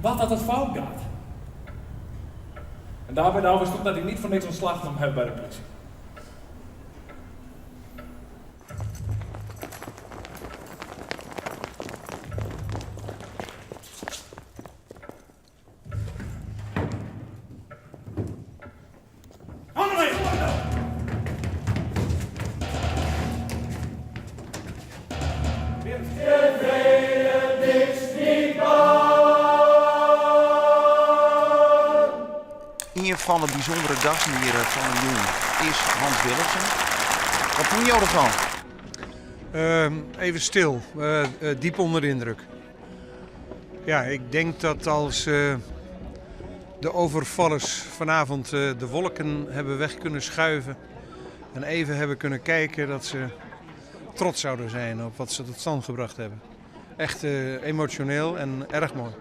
Wat als het fout gaat? En daarbij de stond dat ik niet voor niks ontslag genomen heb bij de politie. Ien fan de bysûndere gasten hjir fan de jûn is Hans Willemsen. Wat fûn jo derfan? Even stil, diep onder de indruk. Ja, ik denk dat als de overvallers vanavond de wolken hebben weg kunnen schuiven en even hebben kunnen kijken dat ze trots zouden zijn op wat ze tot stand gebracht hebben. Echt emotioneel en erg mooi.